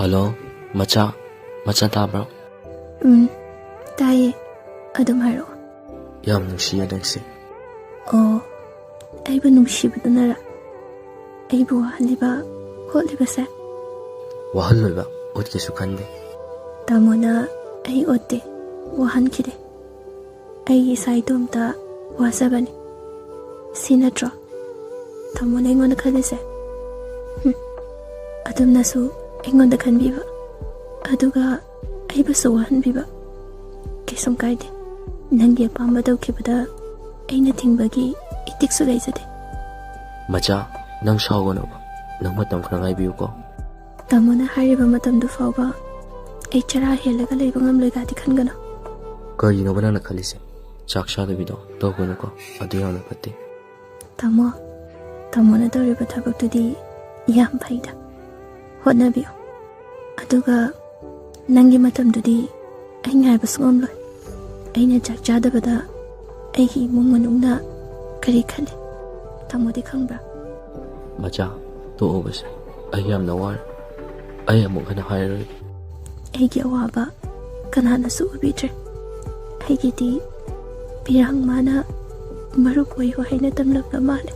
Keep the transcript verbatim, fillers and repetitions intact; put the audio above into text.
Hello, ꯃꯆꯥ, ꯃꯆꯥ ꯇꯥꯕ꯭ꯔꯣ? ꯎꯝ, ꯇꯥꯏꯌꯦ꯫ ꯑꯗꯨꯝ ꯍꯥꯏꯔꯛꯑꯣ꯫ ꯌꯥꯝ ꯅꯨꯡꯁꯤꯌꯦ ꯅꯪꯁꯦ꯫ ꯑꯣ, ꯑꯩꯕꯨ ꯅꯨꯡꯁꯤꯕꯗꯨꯅꯔ ꯑꯩꯕꯨ ꯋꯥꯍꯜꯂꯤꯕ, ꯍꯣꯠꯂꯤꯕꯁꯦ? ꯋꯥꯍꯜꯂꯣꯏꯕ, ꯑꯣꯠꯀꯦꯁꯨ ꯈꯟꯗꯦ꯫ ꯇꯥꯃꯣꯅ ꯑꯩ ꯑꯣꯠꯇꯦ, ꯋꯥꯍꯟꯈꯤꯗꯦ꯫ ꯑꯩ ꯏꯁꯥ ꯏꯇꯣꯝꯇ ꯋꯥꯖꯕꯅꯤ꯫ ꯁꯤ ꯅꯠꯇ꯭ꯔꯣ ꯇꯥꯃꯣꯅ ꯑꯩꯉꯣꯟꯗ ꯈꯜꯂꯤꯁꯦ? ꯍꯨꯝ, ꯑꯗꯨꯝꯅꯁꯨ ꯑꯩꯉꯣꯟꯗ ꯈꯟꯕꯤꯕ, ꯑꯗꯨꯒ ꯑꯩꯕꯨꯁꯨ ꯋꯥꯍꯟꯕꯤꯕ꯫ ꯀꯩꯁꯨꯝ ꯀꯥꯏꯗꯦ꯫ ꯅꯪꯒꯤ ꯑꯄꯥꯝꯕ ꯇꯧꯈꯤꯕꯗ ꯑꯩꯅ ꯊꯤꯡꯕꯒꯤ ꯏꯇꯤꯛꯁꯨ ꯂꯩꯖꯗꯦ꯫ ꯃꯆꯥ, ꯅꯪ ꯁꯥꯎꯒꯅꯨꯕ꯫ ꯅꯪ ꯃꯇꯝ ꯈꯔ ꯉꯥꯏꯕꯤꯌꯨꯀꯣ꯫ ꯇꯥꯃꯣꯅ ꯍꯥꯏꯔꯤꯕ ꯃꯇꯝꯗꯨ ꯐꯥꯎꯕ ꯑꯩ ꯆꯔꯥ ꯍꯦꯜꯂꯒ ꯂꯩꯕ ꯉꯝꯂꯣꯏꯒꯗꯤ ꯈꯟꯒꯅꯨ꯫ ꯀꯔꯤꯅꯣꯕ ꯅꯪꯅ ꯈꯜꯂꯤꯁꯦ? ꯆꯥꯛ ꯆꯥꯗꯕꯤꯗꯣ ꯇꯧꯒꯅꯨꯀꯣ, ꯑꯗꯨ ꯌꯥꯝꯅ ꯐꯠꯇꯦ꯫ ꯇꯥꯃꯣ, ꯇꯥꯃꯣꯅ ꯇꯧꯔꯤꯕ ꯊꯕꯛꯇꯨꯗꯤ ꯌꯥꯝ ꯐꯩꯗ꯫ ꯍꯣꯠꯅꯕꯤꯌꯨ꯫ ꯑꯗꯨꯒ ꯅꯪꯒꯤ ꯃꯇꯝꯗꯨꯗꯤ ꯑꯩ ꯉꯥꯏꯕꯁꯨ ꯉꯝꯂꯣꯏ꯫ ꯑꯩꯅ ꯆꯥꯛ ꯆꯥꯗꯕꯗ ꯑꯩꯒꯤ ꯏꯃꯨꯡ ꯃꯅꯨꯡꯅ ꯀꯔꯤ ꯈꯜꯂꯤ, ꯇꯥꯃꯣꯗꯤ ꯈꯪꯕ꯭ꯔꯥ? ꯃꯆꯥ, ꯇꯣꯛꯑꯣꯕꯁꯦ꯫ ꯑꯩ ꯌꯥꯝꯅ ꯋꯥꯔꯦ꯫ ꯑꯩ ꯑꯃꯨꯛ ꯍꯟꯅ ꯍꯥꯏꯔꯔꯣꯏꯒꯦ꯫ ꯑꯩꯒꯤ ꯑꯋꯥꯕ ꯀꯅꯥꯅꯁꯨ ꯎꯕꯤꯗ꯭ꯔꯦ꯫ ꯑꯩꯒꯤꯗꯤ ꯄꯤꯔꯥꯡ ꯃꯥꯅ ꯃꯔꯨꯞ ꯑꯣꯏꯌꯨ ꯍꯥꯏꯅ ꯇꯝꯂꯝꯕ ꯃꯥꯜꯂꯦ꯫